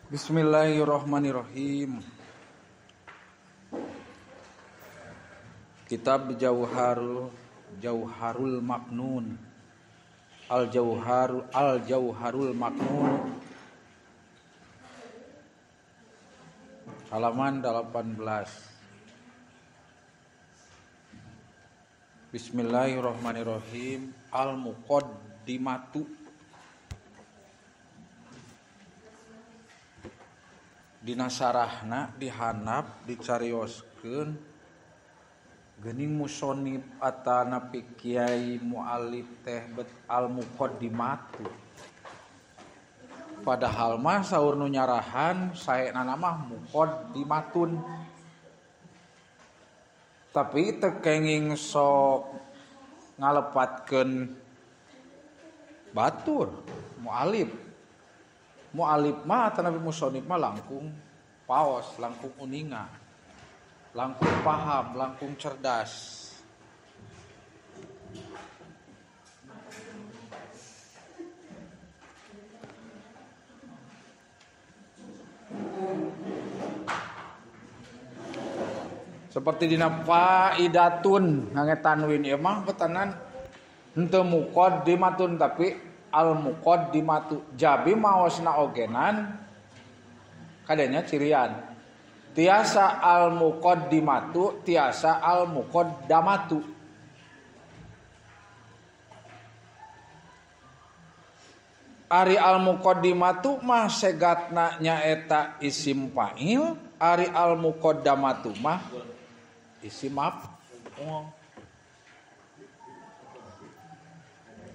Bismillahirrahmanirrahim. Kitab Jauharul Maknun. Al-Jauharul Maknun. Halaman 18. Bismillahirrahmanirrahim. Al-Muqaddimatu. Dina sarahna dihanap dicarioskeun geuning musonib atanapi kiai mualif teh bet al muqaddimatu. Padahal mah saur nu nyarahan saena mah muqaddimatun. Tapi teu kenging sok ngalepatkeun batur mualif. Mualif mah atanapi musonib mah langkung paos, langkung uninga, langkung paham, langkung cerdas. Seperti dina faidatun ngange tanwin ieu mah petanan henteu muqaddimatun tapi al muqaddimatu jabi maosna ogenan kadanya cirian tiasa al muqaddimatu tiasa al muqaddamatu. Ari al muqaddimatu mah segatna nyaeta isim fa'il, ari al muqaddamatu mah isim maf'ul.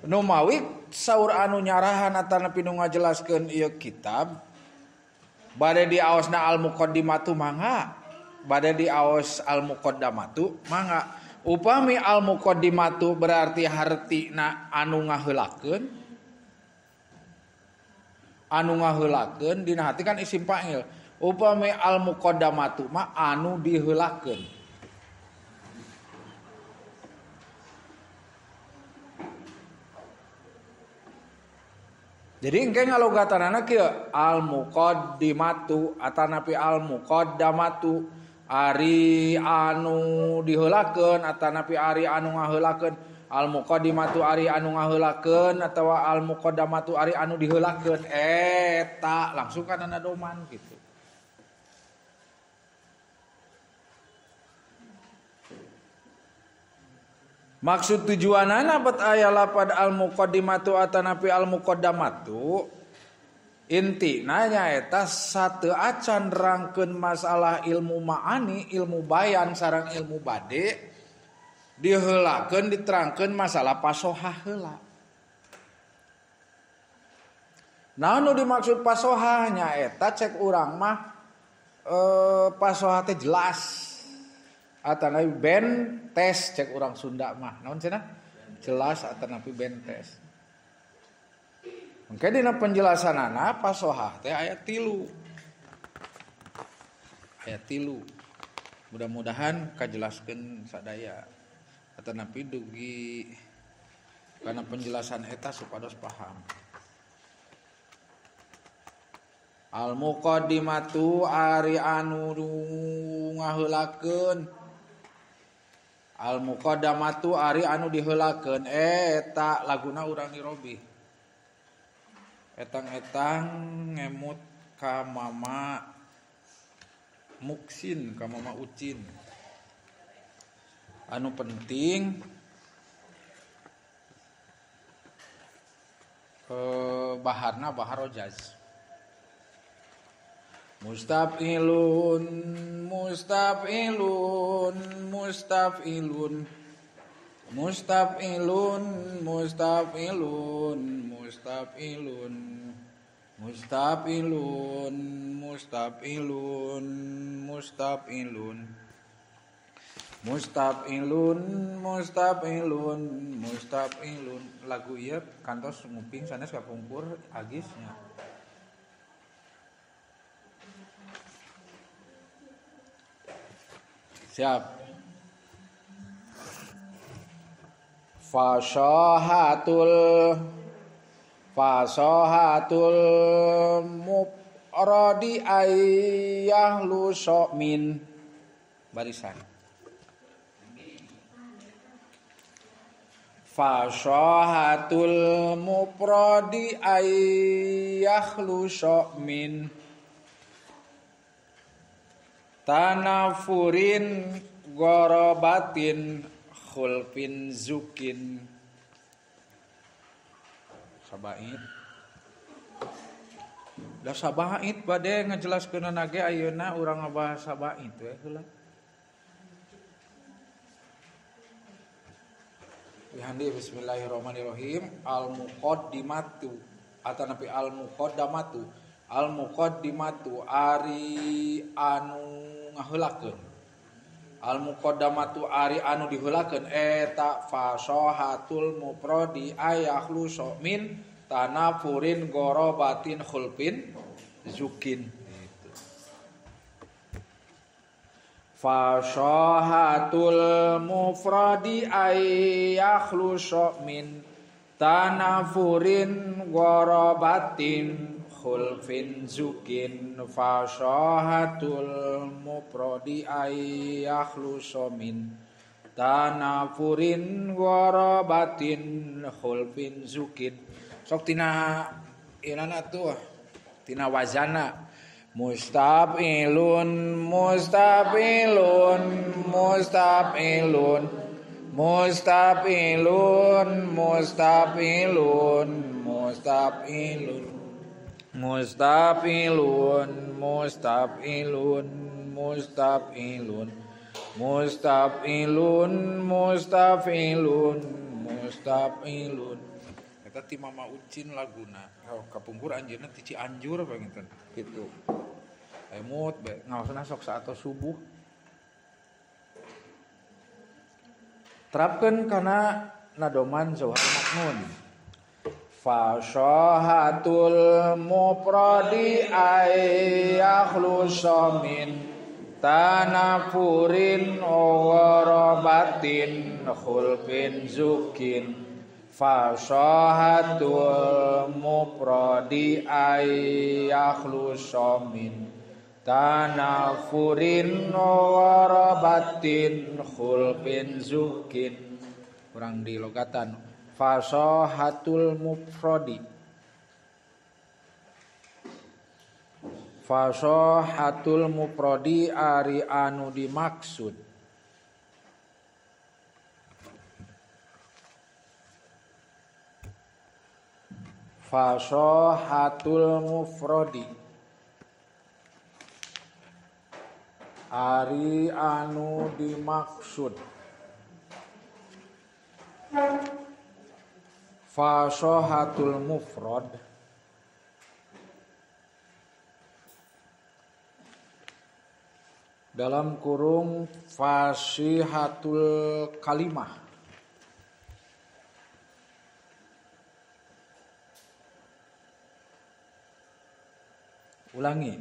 Nu mawi saur anu nyarahan atanapi nu ngajelaskeun ieu kitab bade diaosna al muqaddimatu mangga, bade diaos al muqaddamatu mangga. Upami al muqaddimatu berarti hartina anu ngaheulakeun, anu ngaheulakeun dina hati kan isim fa'il. Upami al muqaddamatu mah anu diheulakeun. Jadi engke ngalogatanana kieu al muqaddimatu atanapi al muqaddamatu ari anu diheulakeun atanapi ari anu ngaheulakeun, al muqaddimatu ari anu ngaheulakeun atawa al muqaddamatu ari anu diheulakeun, eta langsung kana doman gitu. Maksud tujuanana bet aya lapad al muqaddimatu atanapi al muqaddamatu intina nyaeta sateu acan rangkeun masalah ilmu ma'ani, ilmu bayan sareng ilmu bade diheulakeun diterangkeun masalah pasohah heula. Naon nu dimaksud pasohah nyaeta cek urang mah pasohah teh jelas. Atanapi ben tes cek urang Sunda mah naon cenah jelas atanapi ben tes. Engke dina penjelasanana pasohah teh aya 3. Aya 3. Mudah-mudahan kajelaskeun sadaya atanapi dugi kana penjelasan eta supados paham. Al muqaddimatu ari anu ngaheulakeun, al muqaddamatu ari anu diheulakeun, eta laguna urang dirobi. Etang-etang ngemut ka mama Muksin, ka mama Ucin. Anu penting baharna bahar rojaz. Mustaf'ilun mustaf'ilun mustaf'ilun mustaf'ilun mustaf'ilun mustaf'ilun mustaf'ilun mustaf'ilun mustaf'ilun mustaf'ilun mustaf'ilun mustaf'ilun. Lagu ieu kantos nguping sanes kapungkur agisnya. Siap. Fasahatul mufradi ayyahlusa min barisan. Fasahatul mufradi ayyahlusa min tanafurin gorobatin khulfin zukin. Sabait. Da sabait bade ngajelaskeun ge ayeuna urang ngabahas sabait we heula. Bihandi bismillahirrahmanirrahim. Al muqaddimatu atanapi al muqaddamatu. Al muqaddimatu ari anu ngaheulakeun. Al muqaddamatu ari anu diheulakeun eta fasahatul mufradi ayakhlusu min tanafurin gorobatin khulfin zukin. Fasahatul mufradi ayakhlusu min tanafurin gorobatin khulfin zukin. Fasahatul mufradi ayakhlusu min tanafurin gorobatin khulfin zukin. Sok tina inana tuh tina wazana mustafilun mustafilun mustafilun mustafilun mustafilun mustafilun mustafilun mustafilun mustafilun mustafilun mustafilun mustafilun. Eta ti Mama Ucin laguna. Oh, kapungkur anjeunna ti Cianjur panginten kitu. Emut bae ngaosna sok saatos subuh. Terapkeun kana nadoman Jauhar Maknun. Fasahatul mufradi ayakhlusa min tanafurin gharabatin khulfin zukin. Fasahatul mufradi ayakhlusa min tanafurin gharabatin khulfin zukin. Kurang di logatan fasahatul mufradi. Fasahatul mufradi ari anu dimaksud. Fasahatul mufradi ari anu dimaksud. Fasahatul mufrad dalam kurung fasihatul kalimah. Ulangi,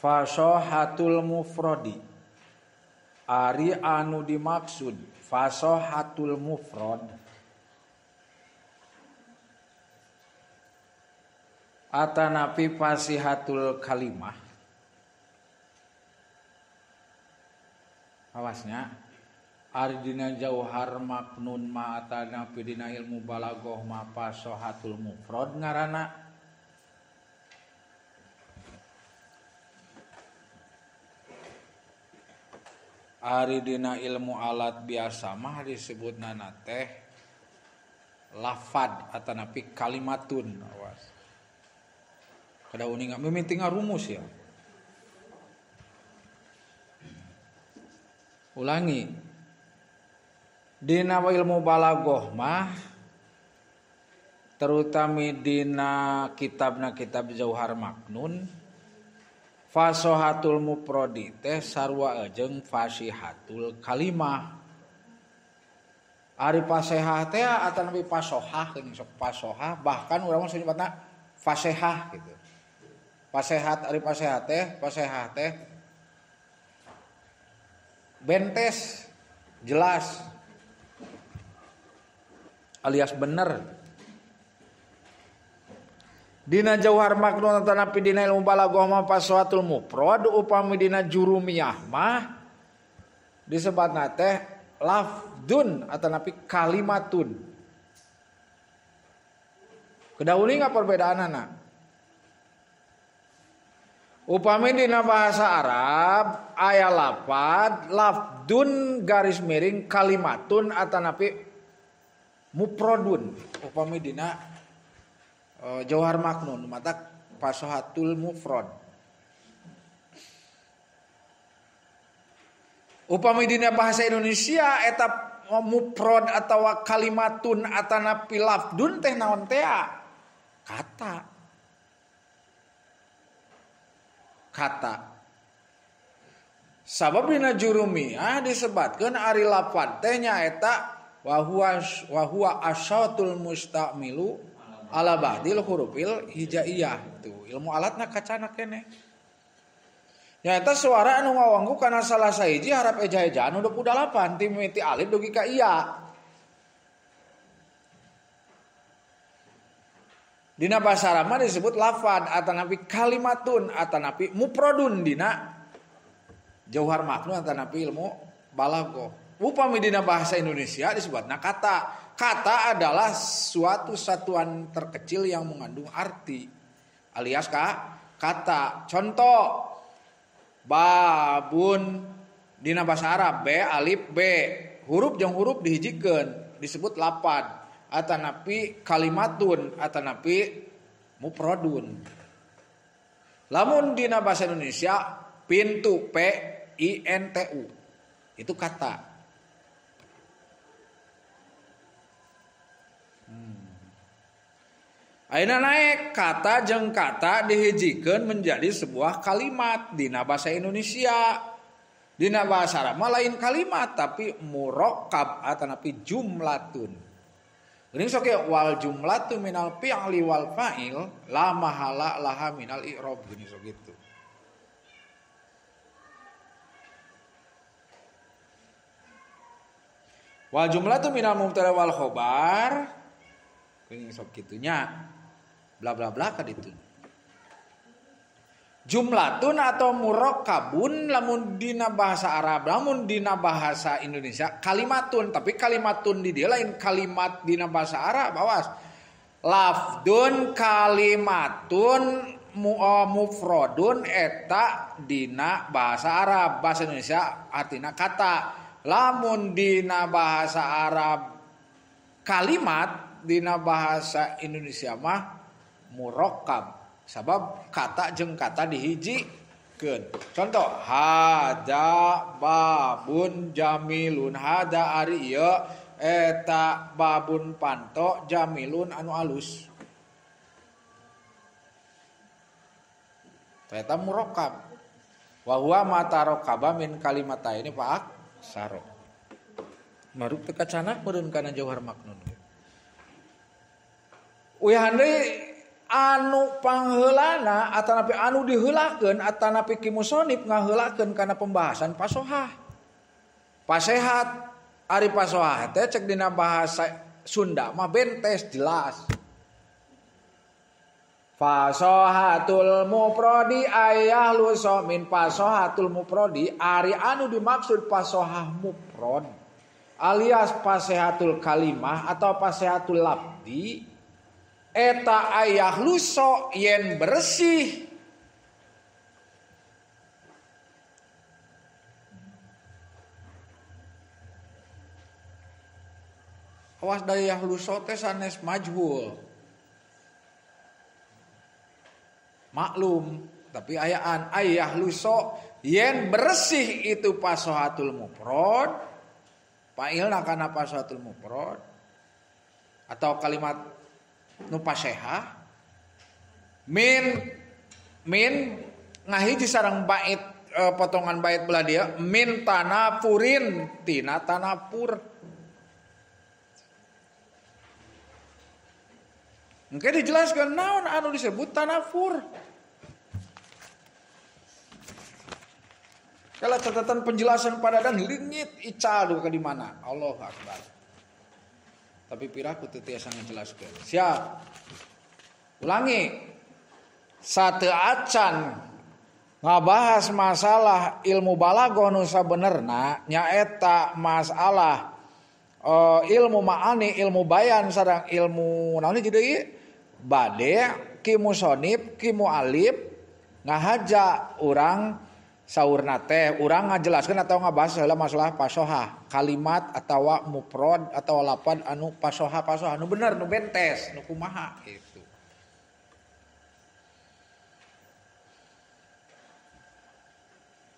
fasahatul mufradi ari anu dimaksud fasahatul mufrad atanapi fasihatul kalimah. Awasnya ari dina Jauhar Maknun ma atanapi dina ilmu balaghah ma fasahatul mufrad ngaranna. Ari dina ilmu alat biasa mah disebutna teh lafad atanapi kalimatun. Awas. Kada uning mimiti ngarumus ya. Ulangi. Dina ilmu balaghah mah terutami dina kitabna kitab Jauhar Maknun fasahatul mufradi teh sarua jeung fasihatul kalimah. Ari fasihah teh atanapi fasohah geuning sok fasohah bahkan urang mah nyebutna fasihah gitu. Fasehat ari fasehat teh fasihah teh bentes jelas alias bener. Dina jauhar maknun tanapi dina ilmu balaghah mah fasohatul mufrad upami dina jurumiyah mah disebatna teh lafdun atanapi kalimatun. Kedah uning perbedaanana. Upami dina bahasa Arab aya lafad lafdun garis miring kalimatun atanapi mufradun. Upami dina jauhar maknun mata fasohatul mufrad. Upami dina bahasa Indonesia eta mufrad atawa kalimatun atanapi lafdun teh naon teh? Kata. Kata. Sabab dina jurumiyah disebatkeun ari lafad teh nyaeta wa huwa asyatul mustamilu ala ba'dil hurufil hijaiyah. Tuh ilmu alatna kacana keneh. Nyaeta suara anu ngawangku kana salah sahiji harap eja-ejaan nu 28 ti mimiti alif dugi ka iya. Dina bahasa Arab mah disebut lafad atanapi kalimatun atanapi mufradun dina jauhar makna atanapi ilmu balaghah. Upami dina bahasa Indonesia disebutna kata. Kata adalah suatu satuan terkecil yang mengandung arti alias kata. Contoh babun dina bahasa Arab b alif b huruf jeung huruf dihijikeun disebut lapad atanapi kalimatun atanapi mufradun. Lamun dina bahasa Indonesia pintu p i n t u itu kata. Ayeuna naik kata jeung kata dihijikeun menjadi sebuah kalimat dina bahasa Indonesia. Dina bahasa Arab mah lain kalimat tapi murakkab atanapi jumlatun. Geuning sok ye wal jumlatu minal fi'li wal fa'il la mahala laha minal i'rab geuning sok gitu. Wal jumlatu minal mubtada wal khobar geuning sok kitunya. Bla bla bla ka ditu. Jumlatun atau murakkabun lamun dina bahasa Arab, lamun dina bahasa Indonesia kalimatun, tapi kalimatun di dia lain kalimat dina bahasa Arab, awas. Lafdun kalimatun mufradun eta dina bahasa Arab, bahasa Indonesia artina kata. Lamun dina bahasa Arab kalimat, dina bahasa Indonesia mah murakkab. Sabab kata jeung kata dihijikeun. Contoh hada babun jamilun, hada ari ieu eta babun panto jamilun anu alus. Eta murakkab. Wa huwa ma tarakaba min kalimataini fa aksaro. Maruk teu kacana meureun kana jauhar maknun. Uyahan deui anu pangheulana atanapi anu diheulakeun atanapi ki musonib ngaheulakeun kana pembahasan pasohah. Pasehat ari pasohah teh cek dina bahasa Sunda mah bentes jelas. Fasohatul mufradi ayah luso min fasohatul mufradi ari anu dimaksud pasohah mufrad alias pasehatul kalimah atau pasehatul labdi eta ayah luso yen bersih. Awas dayah luso teh sanes majhul. Maklum, tapi ayaan ayah luso yen bersih itu pasohatul mufrad. Fa'ilna kana pasohatul mufrad atau kalimat nu pasehah min ngahiji sareng bait potongan bait belah dia min tanafurin tina tanafur. Engke dijelaskan naon anu disebut tanafur. Kalau catatan penjelasan pada dan lingit ical duka di mana. Allahu akbar. Tapi piraku teu tiasa ngajelaskeun. Siap. Ulangi. Sateu acan ngabahas masalah ilmu balaghah nu sabenerna nyaeta masalah ilmu ma'ani, ilmu bayan sareng ilmu naon jadi ieu bade ki musonib ki mualif ngahaja urang saurna teh urang ngajelaskeun atau ngabahas heula masalah pasohah kalimat atawa mufrad atawa lapad anu pasoha-pasoha anu bener nu bentes nu kumaha gitu.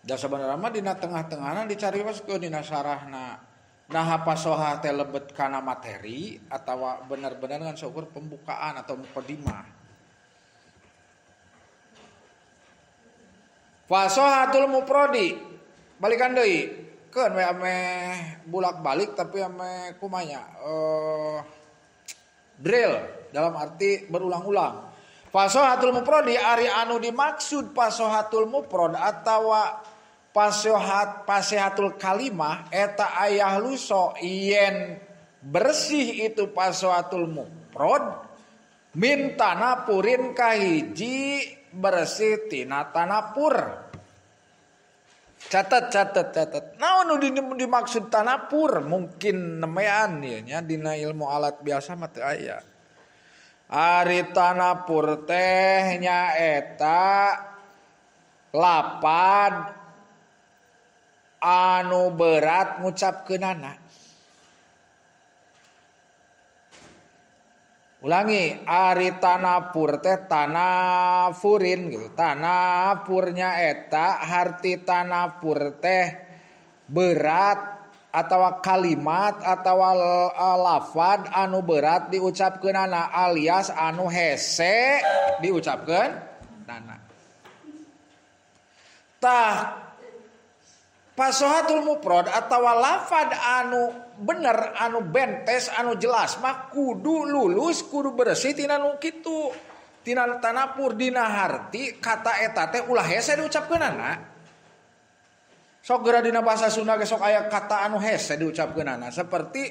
Da sabenerna mah dina tengah-tengahna dicarioskeun dina sarahna. Nah pasoha teh lebet kana materi atawa bener-bener ngan saukur pembukaan atau mukadimah. Fasohatul mufradi balikan deui keun we ameh bulak-balik tapi ameh kumanya drill dalam arti berulang-ulang. Fasohatul mufradi ari anu dimaksud fasohatul mufrad atawa pasohat pasehatul kalimah eta ayah luso yen bersih itu pasohatul mufrad mintana purin kahiji bersih tina tanapur. Catat catat catat. Naon nu dimaksud tanapur mungkin nemean ieu nya dina ilmu alat biasa mah teu aya. Ari tanapur teh nyaeta lapad anu berat ngucapkeunana. Ulangi, ari tanapur teh tanafurin gitu. Tanapurnya eta harti tanapur teh berat atau kalimat atau lafad anu berat diucapkeunana alias anu hese diucapkeunana. Tah pasohatul mufrad atau lafad anu bener, anu bentes, anu jelas mah kudu lulus, kudu bersih tina nu kitu. Tina tanapur dina harti kata eta teh ulah hese diucapkeunana. Sok geura dina bahasa Sunda ge sok aya kata anu hese diucapkeunana seperti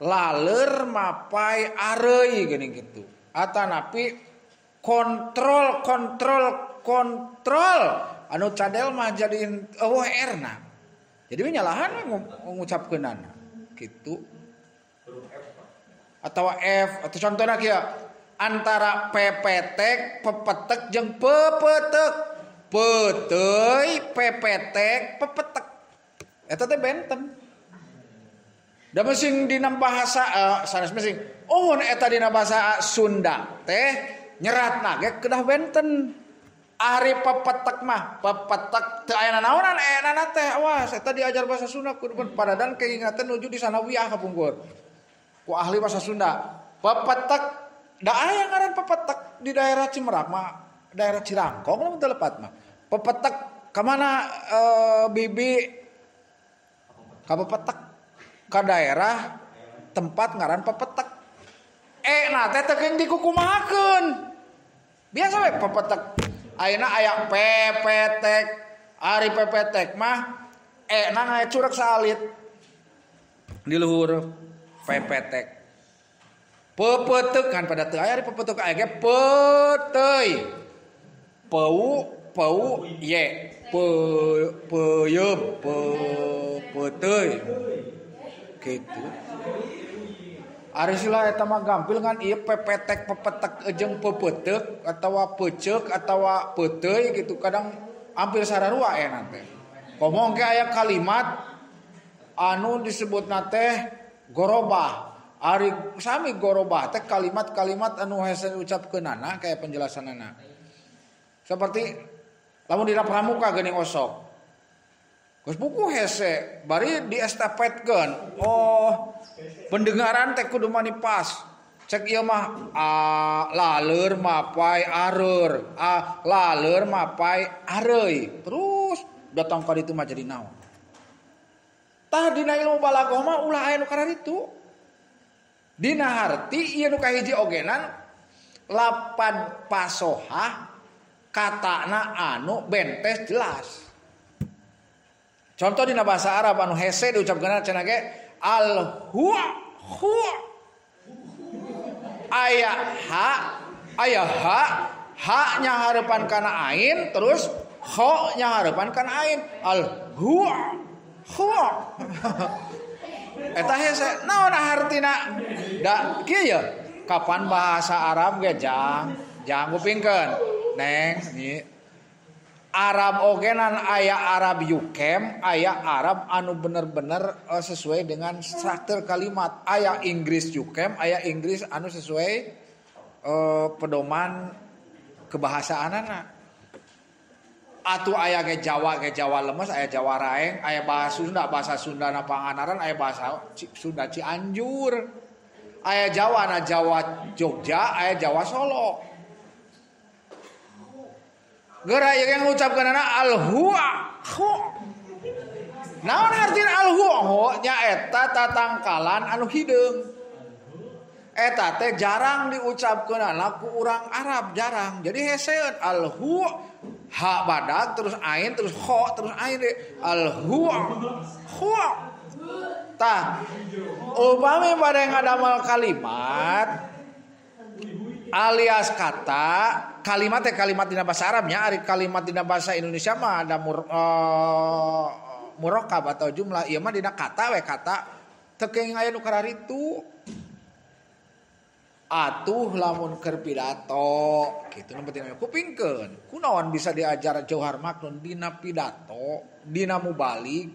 laleur mapai areuy geuning kitu. Atanapi kontrol kontrol kontrol anu cadel mah jadi eueuh erna. Jadi we nyalahan we ngucapkeunana kitu. Atau F atau contohna kieu antara pepetek, pepetek jeung pepetek. Peteuy, pepetek, pepetek. Eta teh benten. Da mesing dina bahasa sanes mesing. Oh eta dina bahasa Sunda teh nyeratna ge kedah benten. Ari pepetek mah, pepetek teu aya nanaonan enana teh. Awas eta diajar bahasa Sunda kudu padadan keingatan nuju di sanawiyah kapungkur. Ku ahli bahasa Sunda. Pepetek da aya ngaran pepetek di daerah Cimerak mah, daerah Cirangkong lamun teu lepat mah. Pepetek ka mana bibi ka pepetek ka daerah tempat ngaran pepetek. Na teh teu keung dikukumahakeun. Biasa we pepetek. Ayeuna aya pepetek, ari pepetek mah na ngacurek saalit di luhur pepetek. Pepetek kan pada teu aya ari pepetek aya ge peteuy. Peu peu ye pe peuyeum pe peteuy. Kitu. Ari sila eta mah gampil kan ieu pepetek pepetek jeung pepetek atawa peuceuk atawa peuteuy gitu kadang hampir sararua aya teh. Komo engke aya kalimat anu disebutna teh gorobah. Ari sami gorobah teh kalimat-kalimat anu hese diucapkeunana kaya penjelasanana. Seperti lamun dina pramuka geuning osok. Geus buku hese bari diestafetkeun. Oh, pendengaran teh kudu mani pas. Cek ieu mah a laleur mapai areur, a laleur mapai areuy. Terus datang ka ditu mah jadi naon. Tah dina ilmu balaghah mah ulah aya nu kararitu. Dina harti ieu nu kahiji ogenan lapad pasohah katana anu bentes jelas. Contoh dina bahasa Arab anu hese diucapkeun cenah ge al huwa huwa. Aya ha, aya ha, Ha nya hareupan kana ain terus kho nya hareupan kana ain. Al hu hu. Eta hese naon hartina? Da kieu ya. Kapan bahasa Arab ge jang jang kupingkeun. Neng nyi. Arab oge nan aya Arab yukem, aya Arab anu bener-bener sesuai dengan struktur kalimat. Aya Inggris yukem, aya Inggris anu sesuai pedoman kebahasaanana. Atuh aya ge Jawa lemes, aya Jawa raeng, aya bahasa Sunda na Pangandaran, aya bahasa Sunda Cianjur. Aya Jawa na Jawa Jogja, aya Jawa Solo. Geura ieu yang ngucapkeunana al huwa hu. Naon artina al huwa nya eta tatangkalan anu hideung. Eta teh jarang diucapkeunana ku urang Arab jarang. Jadi heseun al hu ha badag terus ain terus kho terus ain al huwa hu. Tah upami bade ngadamel kalimat alias kata kalimat teh kalimat dina bahasa Arabnya, ari kalimat dina bahasa Indonesia mah ada murokab atau jumlah, ieu mah dina kata we kata teu kenging aya nu kararitu. Atuh lamun keur pidato kitu nu penting kupingkeun. Kunaon bisa diajar Jauhar Maknun dina pidato, dina mubalik.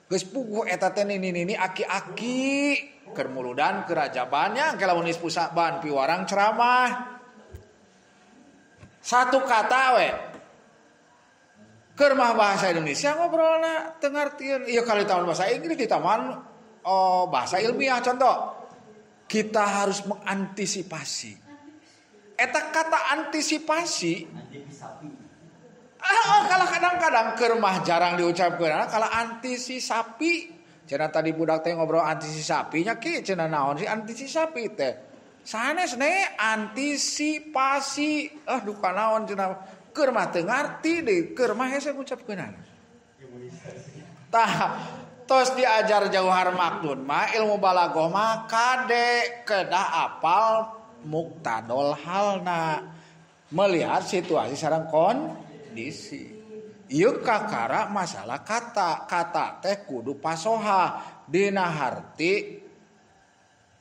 Geus puguh eta teh nini-nini aki-aki keur muludan keur rajabannya engke lamun nisfu Sa'ban piwarang ceramah. Satu kata we. Keur mah bahasa Indonesia ngobrolna teu ngartieun. Ieu kali taman bahasa Inggris di taman bahasa ilmiah contoh. Kita harus mengantisipasi. Eta kata antisipasi. Kalau kadang-kadang keur mah jarang diucapkeun, kalau antisisapi. Cenah tadi budak teh ngobrol antisisapi nya ki cenah naon sih antisisapi teh. Sanes ne antisipasi. Duka naon cenah keur mah teu ngarti deui, keur mah hese ngucapkeunana. Tah tos diajar Jauhar Maknun mah ilmu balaghah mah kade kedah apal muktadol halna. Melihat situasi sareng kondisi. Ieu kakara masalah kata, kata teh kudu pasoha dina harti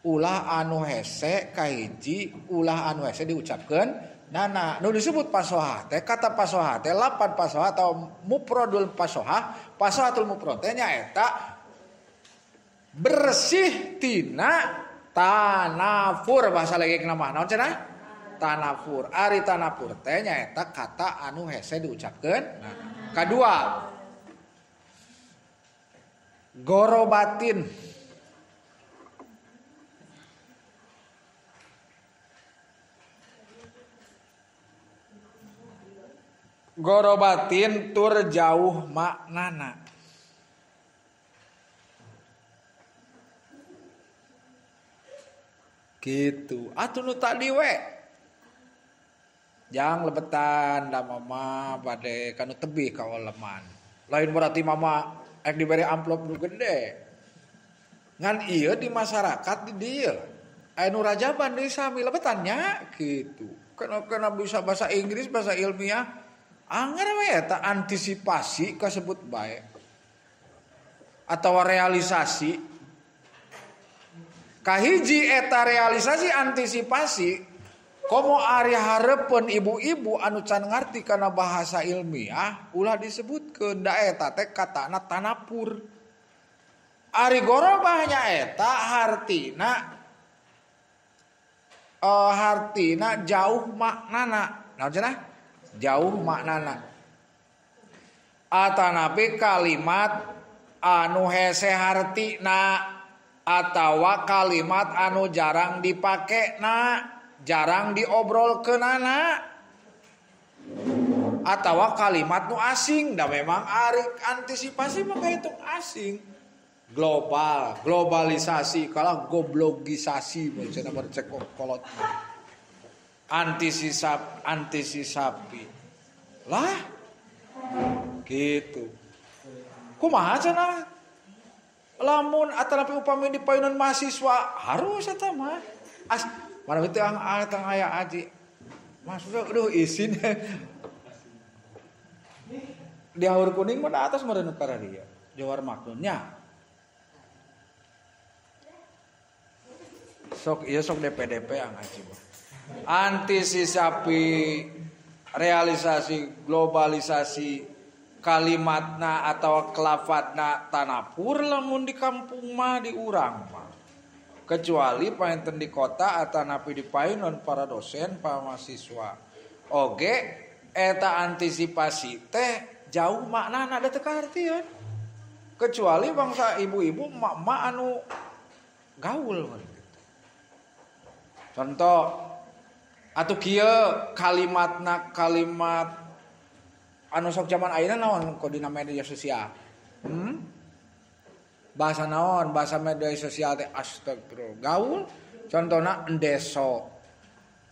ulah anu hese kahiji ulah anu hese diucapkeun nana. Nu disebut pasoha teh kata pasoha teh lapan pasoha atau mufradul pasoha, pasohatul mufrad teh nyaeta bersih tina tanafur bahasa lagi mah naon cenah? Tanafur. Ari tanafur teh nyaeta kata anu hese diucapkeun. Nah, kadua gorobatin. Gorobatin tur jauh maknana. Gitu. Atuh nu tadi we. Jang lebetan da mama bade kanu tebih kaoleman. Lain berarti mama ek diberi amplop nu gede. Ngan ieu di masyarakat di dieu. Aya nu rajaban deui sami lebetannya gitu. Kena bisa bahasa Inggris, bahasa ilmiah. Anger we eta antisipasi kasebut bae. Atau realisasi. Kahiji eta realisasi antisipasi komo ari hareupeun ibu-ibu anu can ngarti kana bahasa ilmiah ulah disebutkeun da eta teh katana tanapur. Ari gorobah nya eta hartina jauh maknana. Naon cenah? Jauh maknana. Atanapi kalimat anu hese hartina atawa kalimat anu jarang dipake na, jarang diobrolkeunana, atawa kalimat nu asing. Da memang ari antisipasi mah kahitung asing. Global, globalisasi, kalah goblogisasi maksudna bercek kolot. Antisisapi. Lah gitu. Kumaha cenah? Lamun atanapi upami di payunan mahasiswa harus eta mah. As mana teu ang aya aji. Maksudnya aduh isin. Di Haur Kuning mah atas meureun nu kararieu. Jawar Maknunnya. Sok ieu sok DPDP ngaji mah. Antisipasi realisasi globalisasi kalimatna atau kelafatna tanapur lamun di kampung mah di urang mah. Kecuali painten di kota atanapi di painon para dosen, para mahasiswa. Oge eta antisipasi teh jauh maknana da teu kahartieun. Kecuali bangsa ibu-ibu emak-emak anu gaul gitu. Contoh atuh kieu kalimatna kalimat anu sok zaman ayeuna naon kodina media sosial. Bahasa naon? Bahasa media sosial teh astagfirullah. Gaul contohna endeso.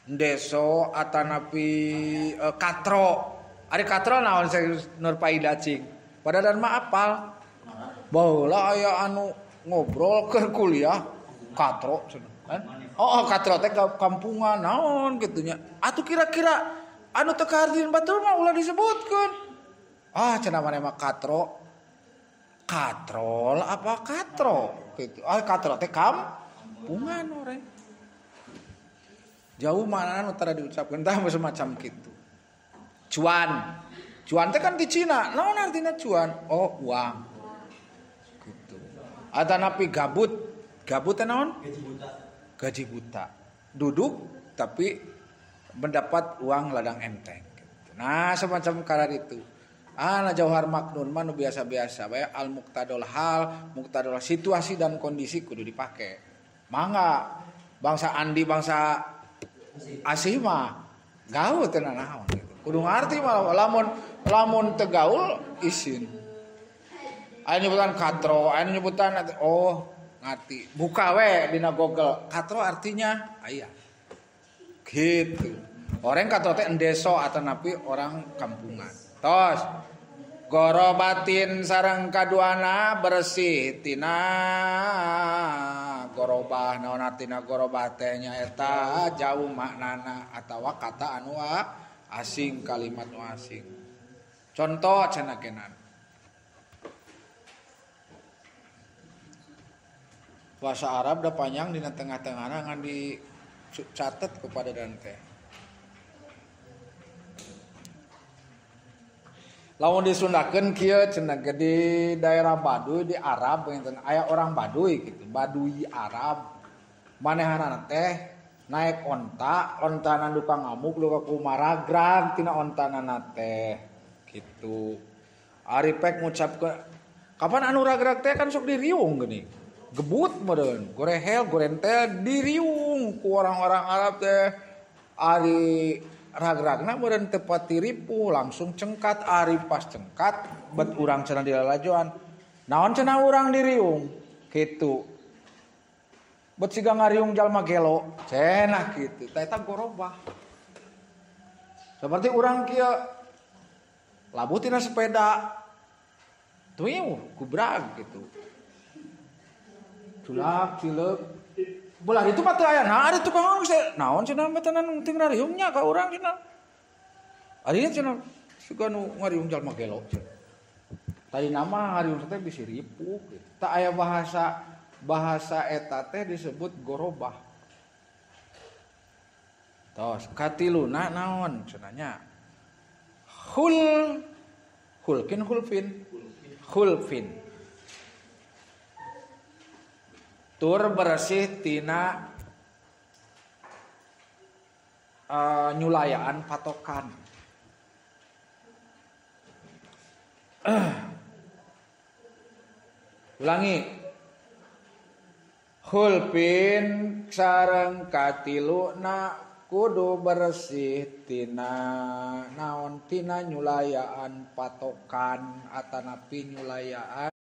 Endeso atanapi katro. Ari katro naon Nur Paida cing. Padahal mah apal. Baheula aya anu ngobrol keur kuliah katro cenah kan. Oh, katro teh kampungan naon kitu nya. Atuh kira-kira anu teu kahartieun batur mah ulah disebutkeun. Ah cenah maneh mah katro. Katrol apa katro gitu. Ah katro teh kampungan orang. Jauh mana nu tara diucapkeun tah semacam kitu. Cuan. Cuan teh kan di Cina. Naon artina cuan? Oh, uang. Gitu. Atanapi gabut. Gabut teh naon? Gaji buta. Gaji buta. Duduk tapi mendapat uang ladang enteng gitu. Nah, semacam karar itu. Ah, nah Jauhar Maknun mah nu biasa-biasa bae al muqtadol hal, muqtadol situasi dan kondisi kudu dipake. Mangga bangsa Andi bangsa Asih mah gaul teu naon gitu. Kudu ngarti malah lamun lamun teu gaul isin. Aya nyebutan katro, aya nyebutan oh ngarti. Buka we dina Google, katro artinya aya. Gitu. Orang katro teh endeso atanapi orang kampungan. Tos gorobatin sareng kaduana bersih tina gorobah naon artina gorobah teh nyaeta jauh maknana atawa kata anu asing kalimat nu asing. Contoh cenah kenan. Bahasa Arab da panjang dina tengah-tengahna ngan dicatet kepada dante. Lamun disundakeun kieu cenah di daerah Baduy di Arab enten aya orang Baduy gitu, Baduy Arab. Manehanana teh naik onta, ontana duka ngamuk duka kumaragrag tina ontanana teh gitu. Ari pek ngucapkeun kapan anu ragrag teh kan sok diriung geuning. Gebut meureun, gorehel, gorentel diriung ku orang-orang Arab teh. Ari ragragna meureun teu pati ripuh langsung cengkat ari pas cengkat bet urang cenah dilalajoan naon cenah urang diriung kitu bet siga ngariung jalma gelo cenah kitu tah eta gorobah seperti urang kieu labuh tina sepeda tuiuh gubrag kitu culak cileuk belah itu mah teu aya nah ari tukang naon cenah mah tenan teu ngariungnya ka urang cenah. Ari cenah suka nu ngariung jalma gelo. Tadi nama ngariung teh bisi ripuh gitu. Tah aya bahasa eta teh disebut gorobah. Tos katiluna naon cenah nya? Hul hulkin hulfin hulfin. Tur bersih tina nyulayaan patokan. Ulangi. Hulpin sareng katiluna kudu bersih tina naon tina nyulayaan patokan atanapi nyulayaan